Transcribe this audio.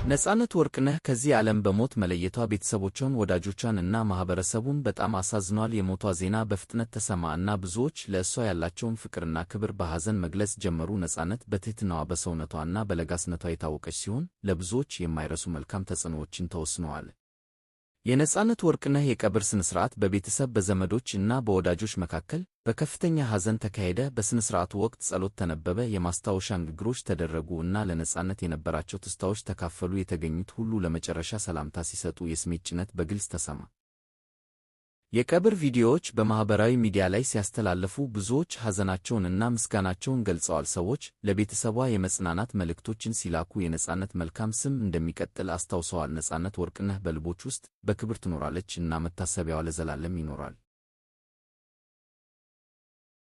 ነፃነት ወርቅነህ ከዚህ ዓለም በሞት መለየቷ ቤተሰቦቿን፣ ወዳጆቿን እና ማኅበረሰቡን በጣም አሳዝኗል። የሞቷ ዜና በፍጥነት ተሰማ እና ብዙዎች ለእሷ ያላቸውን ፍቅርና ክብር በሐዘን መግለጽ ጀመሩ። ነፃነት በትሕትናዋ፣ በሰውነቷ እና በለጋስነቷ የታወቀች ሲሆን ለብዙዎች የማይረሱ መልካም ተጽዕኖዎችን ተወስነዋል። የነፃነት ወርቅነህ የቀብር ሥነ ሥርዓት በቤተሰብ፣ በዘመዶች እና በወዳጆች መካከል በከፍተኛ ሐዘን ተካሄደ። በሥነ ሥርዓቱ ወቅት ጸሎት ተነበበ፣ የማስታወሻ ንግግሮች ተደረጉ እና ለነፃነት የነበራቸው ትዝታዎች ተካፈሉ። የተገኙት ሁሉ ለመጨረሻ ሰላምታ ሲሰጡ የስሜት ጭነት በግልጽ ተሰማ። የቀብር ቪዲዮዎች በማኅበራዊ ሚዲያ ላይ ሲያስተላለፉ ብዙዎች ሐዘናቸውን እና ምስጋናቸውን ገልጸዋል። ሰዎች ለቤተሰቧ የመጽናናት መልእክቶችን ሲላኩ የነፃነት መልካም ስም እንደሚቀጥል አስታውሰዋል። ነፃነት ወርቅነህ በልቦች ውስጥ በክብር ትኖራለች እና መታሰቢያዋ ለዘላለም ይኖራል።